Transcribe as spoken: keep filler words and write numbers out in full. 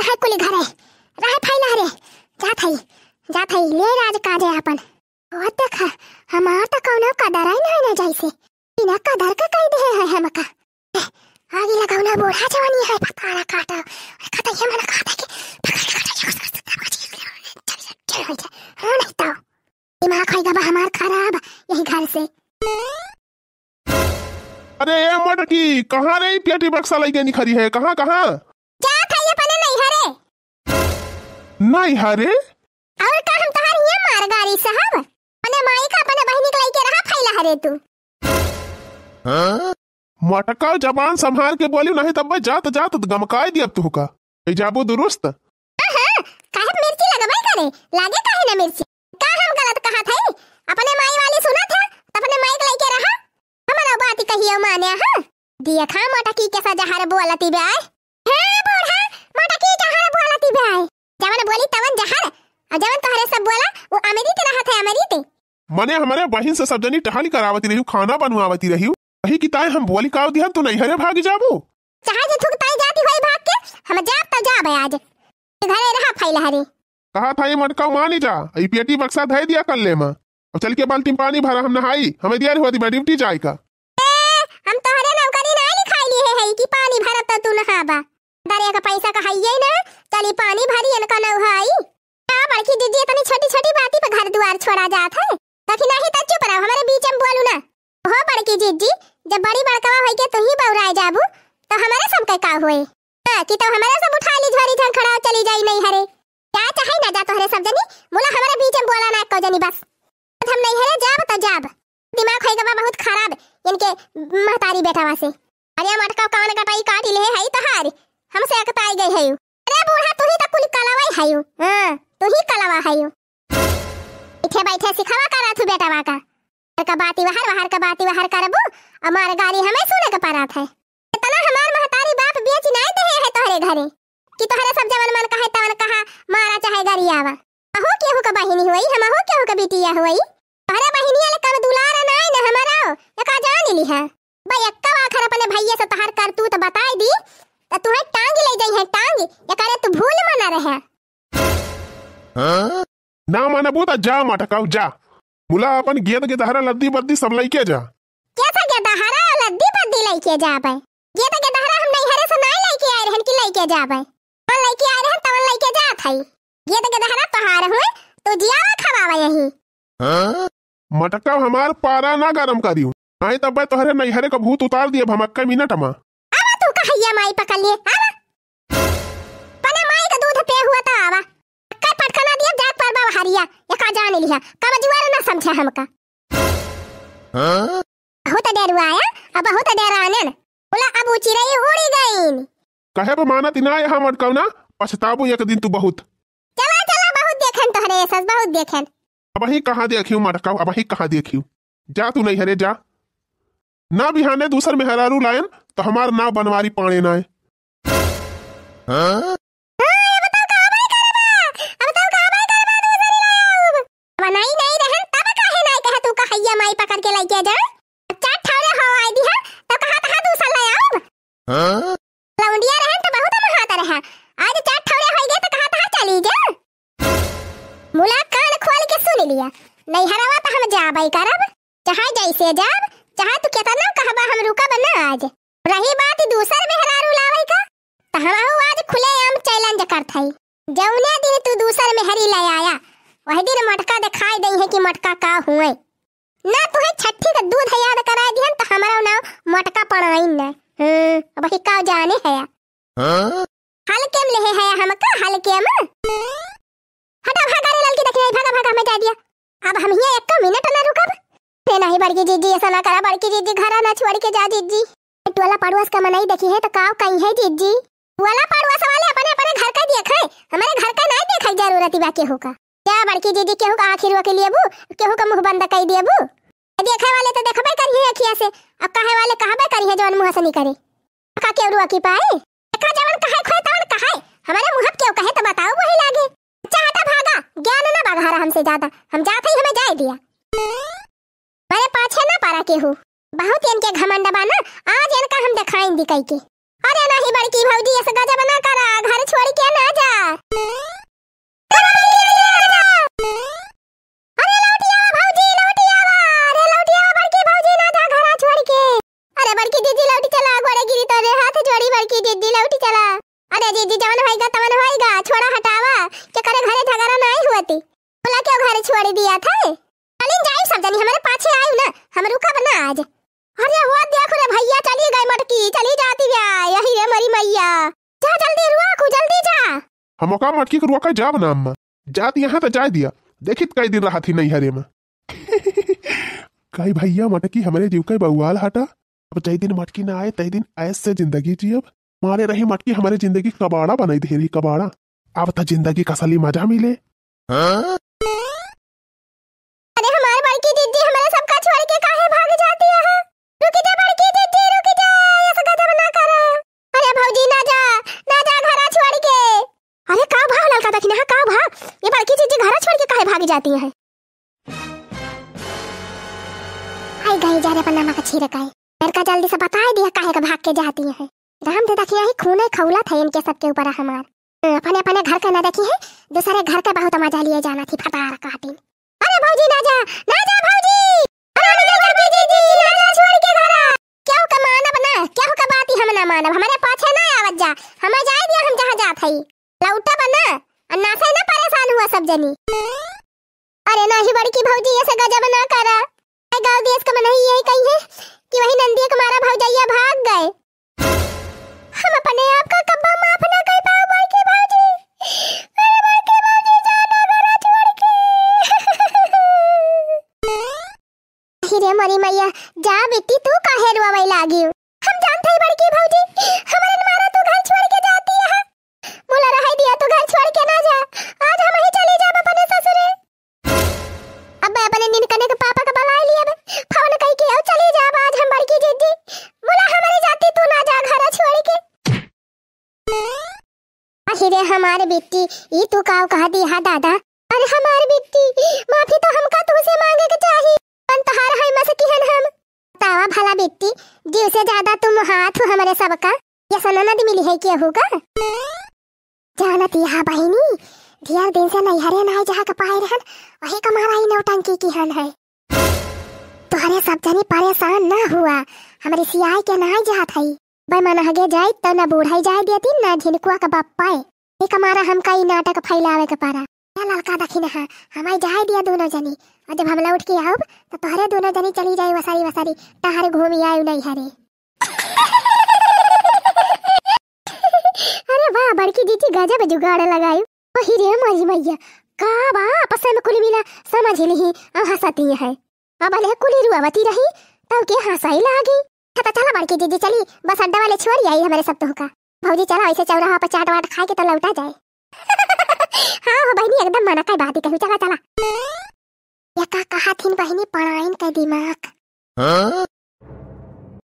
है कुली घरे, रहे फैला रे, जात है, जात है, ले राज काजे आपन। ओ देखा, हमार त कौनो कदर ही नहीं ना जैसे, बिना कदर के कह दे है हमका। ए, आगे लगाओ ना बूढ़ा जवानी है, पतारा काटा, अरे खाता ये मन खाता के, पकड़ के काटा, चल, चल, चल, चल, चल, हो नहीं तो। दिमाग होई गबा हमार खराब, यही घर से। अरे ए मटकी, कहाँ रे ई पेटी बक्सा लइके निखरी है? कहाँ, कहाँ? जात है अपने नैहरे। नैहरे? और का हम तोहार हियाँ मार गारी साहब? अपने माई का अपने बहिनी के लइके रहा फैला हरे तू। हाँ? मटका जबान संभार के बोली, नहीं तब मैं जात जात गमकाए दियब तुहका। ए जाबू दुरुस्त? हाँ, हाँ, काहे मिर्ची लगबै करे? लागे काहे ना मिर्ची? का हम गलत कहत हई? अपने माई वाली सुनत है, त अपने माई के लइके रहा। हमारा बात कहियो माने, हाँ? देखा मटकी कैसा जहर बोलती बे। हे बूढ़ा, मटकी जहर बोलती बे। जवन बोली तवन जहर, और जवन तोहरे सब बोला, वो अमृत रहत है, अमृत। मने हमरे बहिन से सब जनी टहल करावती रही, खाना बनवावती रही, वही की ताई हम बोली काव दिहन, तू नैहरे भाग जाबू। चाहे जे थुक ताई जाती होई भाग के, हम जाब त जाब आज। घरे रहा फैला हरे। कहा था ये मटका मानी जा, ई पेटी बक्सा धै दिया कर ले माँ। अब चल के बाल्टी में पानी भरा, हम नहाई, हमें देर होती बा ड्यूटी जाए का। ए, हम तोहरे नौकरी ना लिखाई लिए है कि पानी भरब त तू नहाबा। दरे का पैसा का हइये ना, चली पानी भरी इनका नौहाई। का बड़की जिज्जी, इतनी छोटी-छोटी बाती पे घर दुआर छोड़ा जात है? तखी नाही त चुप रहो, हमरे बीच में बोलू ना। हो बड़की जिज्जी, जब बड़ी बड़कवा होई के तू ही बौराए जाबू, तो हमरे सब के का होए? हाँ, कि तो हमरे सब उठा ली झोरी झंखड़ा चली जाई नैहरे। जा चाहे ना जा तोहरे सब जनी, मुला हमरे बीच में बोला ना एको जनी बस। हम नैहरे जाब त जाब। दिमाग होई गवा बहुत खराब इनके महतारी बेटावा से। अरे मटका कान कटाई काटी ले है तहार, हमसे अकताई गई है। अरे बूढ़ा, तू ही तो कुल कलवा है। हाँ, तू ही कलवा है। इठे बैठे सिखावा करा थू बेटावा का। हर का बाती वहर, वहर का बाती वहर करबू, हमार गाली हमें सुने के पड़त है। इतना हमार महतारी बाप बेच नाय देहे है तोहरे घरे, कि तोहरे सब जवन मन कहे तवन कहा, मारा चाहे गरियावा। अहो केहू का बहिनी होई, हम अहो केहू का बिटिया होई। तोहरे बहिनिया ले कम दुलार नाय न हमारा, एका जान लिहा। बा एक्का आखर अपने भैया से तोहार करतूत बताई दी, त तुहे टांग ले जाई है, टांग, एकरे तू भूल मना रहे। हाँ? ना मानबू त जा मटकाऊ, जा। मुला अपन गेंद के दहरा लद्दी बद्दी सब लइके जा। कैसा के दहरा लद्दी बद्दी लइके जाबे? गेंद के दहरा हम नैहरे से नाय लइके आए रहन कि लइके जाबे। तवन लइके आए रहन, तवन लइके जात हई। गेंद के दहरा तोहार हुए, तू जियावा खवावा यही। हाँ? मटका हमार पारा ना गरम करियो, नहीं तब तोहरे नैहरे का भूत उतार दिए हम एक्का मिनट मा। आवा तू कहैया माई पकड़ लिए, आवा। पने माई का दूध पे हुआ त आवा। कई पटकना दिया जात पर बा हरिया, एका जान लिहा, कमजुआर ना समझे हमका। हाँ? बहुत डेरुआया, अब बहुत डेरानेन। बोला अब ऊ चिरई उड़ी गईन। कहे पे मानत ना यहाँ मटकौना, पछताबू एक दिन तू बहुत। चला, चला, बहुत देखन तोहरे सस, बहुत देखन। अब ही कहाँ देखियो मटकाऊ, अब ही कहाँ देखियो। जा तू नैहरे जा। ना बिहाने दूसर मेहरारू लायन, तो हमार नाव बनवारी पाणे नाय। हाँ? हाँ, अब तो कहबे करबा, अब तो कहबे करबा दूसरी लायब। अब नाई, नाई रहन, तब काहे नाई कहे तू कहैया माई पकड़ के लइके जा? चार ठौरे हो आए दिहा, तो कहा तहा दूसर लायब। हाँ? लौंडिया रहन तो बहुत महात रहा, आज चार ठौरे होई गए तो कहा तहा चली जा। मुला कान खोल के सुन लिया, नैहरवा तो हम जाबे करब, चाहे जैसे जाब, चाहे तू केतना कहबा हम रुकब ना आज। रही बात दूसर मेहरारू लावे का, तो हम आज खुलेआम challenge करत हई। जौने दिन तू दूसर मेहरी ले आया, वही दिन मटका दिखाई दई है कि मटका का हुए। ना तुहे छठी का दूध याद कराए दिहन तो हमारा नाव मटका पड़ाइन न। हम्म, अब ही का जाने है। हाँ? हल्के में लेहे है हमका, हल्के में। हटा भागा रे ललकी, देखी नहीं, भागा, भागा, हमें जाए दिया। अब हम हियाँ एक मिनट ना रुकब। रे नहीं बड़की जिज्जी, ऐसा ना करा बड़की जिज्जी, घरा ना छोड़ के जा जिज्जी। टोला पड़ोस का मनई देखी है तो काव कही है जिज्जी। टोला पड़ोस वाले अपने अपने घर का देखे, हमारे घर का नहीं देखे जरूरत बा केहू का। जा बड़की जिज्जी, केहू का आँखी रोक लेबू, केहू का मुँह बंद कई देबू। देखे वाले तो देखबे करी है अखिया से, अब कहे वाले कहबे करी है जौन मुँह से निकरे। का केहू रोकी पाए? देखा जवन कहे खोए तवन कहे, हमारे मुँह पे केहू कहे तो बताओ वही लागे। अच्छा हटा भागा, ज्ञान ना बा घरा हमसे ज्यादा, हम जात ही हमें जाए दिया। मारे पाछे ना पड़ा केहू, बहुत इनके घमंड बा ना, आज इनका हम दिखाइन दी कई के। अरे नहीं बड़की भौजी, ऐसा गजब ना करा, घर छोड़ के ना जा। जी, जवन होइगा तवन होइगा, छोड़ा हटावा, के करे घरे झगड़ा नाहीं हुवती। बोला क्यों घरे छोड़ दिया था? चली जाई सब जनी, हमरे पाछे आयु ना, हम रुकब ना आज। अरे हो देखो रे भइया, चली गई मटकी, चली जाती बा, यही रे मरी मइया। जा जल्दी रुआ को, जल्दी जा। हम का मटकी के रुआ के जाब ना अम्मा, जात यहाँ तो जाए दिया, देखित कई दिन रहा थी नैहरे में। कई भइया मटकी हमरे जीव के बउआल हटा, अब जय दिन मटकी ना आए तय दिन ऐसे जिंदगी जियब, मारे रही मटकी हमरे जिंदगी कबाड़ा बनाई दे रही, कबाड़ा। अब तो जिंदगी का असली मजा मिले। हाँ? अरे हमार बड़की जिज्जी, हमरे सबका छोड़ के काहे भाग जाती है? रुकी जा बड़की जिज्जी, रुकी जा, ऐसा गजब ना करा। अरे भौजी ना जा, ना जा घरा छोड़ के। अरे का भा ललका दखिना, का भा? ये बड़की जिज्जी घरा छोड़ के काहे भाग जाती है? आई गई जा रे पन्ना मा का छीरे काई। लड़का जल्दी से बताए दिया काहे का भाग के जाती है। राम दे दखिया ही खूने खौला था इनके सबके ऊपर हमार। अपने अपने घर का ना देखी है, दूसरे घर का बहुत मजा लिए जाना थी फटार काटिन। अरे भौजी ना जा, ना जा भौजी। अरे ना जा, ना जा, ना जा, ना जा छोड़ के घरा। क्यों का मानब ना, क्यों का बात ही हम ना मानब, हमरे पाछे ना आवत जा। हमें जाए दिया, हम जहाँ जात हई। लौटब ना, अन्ना से ना परेशान हुआ सब जनी। अरे नाही बड़की भौजी, ऐसे गजब ना करा। ए गाँव देश का मनई यही कही है कि वही नंदिया के मारा भौजैया भाग गए। हम अपने आप का कब्बा माफ ना कर पाओ बड़की भौजी। अरे बड़की भौजी, जाना मेरा छोड़ के। अरे मोरी मैया, जा बेटी, तू काहे रोवे लागी? हम जानत हई बड़की भौजी, हमरे मारा तू घर छोड़ के जाती है। बोला रहे दिया, तू घर छोड़ के ना जा, आज हम ही चली जाब अपने ससुरे। अब अपने निनकने के पापा का बुलाए लिए अब फोन कई के, आओ चली जाब आज हम बड़की जिज्जी। बोला हमरे जाती तू ना जा घर छोड़ के। अरे रे हमार बिट्टी, ई तू काव कह दी हा दादा? अरे हमार बिट्टी, माफी तो हमका तुहसे मांगे के चाही। कौन तोहार है मस किहन हम? बतावा भला बिट्टी, जीव से ज्यादा तुम हाथ हो हमरे सबका। ये सननद मिली है केहू का? जानत यहा बहिनी, ढेर दिन से नैहरे नाई जाके पाए रहन, वही का मारा ई नौटंकी किहन है। तोहरे सब जनी परेशान ना हुआ, हमरे सियाई के नाई जात हई। बे मनहगे जाई त ना बूढ़ाई जाए देती, ना झिनकुआ का बप्पा है। एक हमारा हमका ई नाटक फैलावे के पारा। ए ललका दखिन हा, हमाई जाए दिया दोनों जनी। और जब हम लौट के आउब, तो तोहरे दोनों जनी चली जाई वसारी वसारी, टहर घूमी आयु नैहरे। अरे वाह, बड़की जीजी गजब जुगाड़ लगायु। अहि रे माई मैया, का बा आपस में कुल मिला समझ लिही, आ हंसती है। अब ले कुली रुआवती रही, तब के हंसाई लागी। हाँ, तो चला बड़की जीजी, चली, बस अड्डा वाले छोड़ आई हमरे सब तोहका। भौजी, चला, ऐसे चौराहा पर चाट वाट खाए के तो लौटा जाए। हाँ हो बहिनी, एकदम मना कई बात ही कहू, चला, चला। ये का कहा थिन बहिनी, पढ़ाइन के दिमाग। हाँ?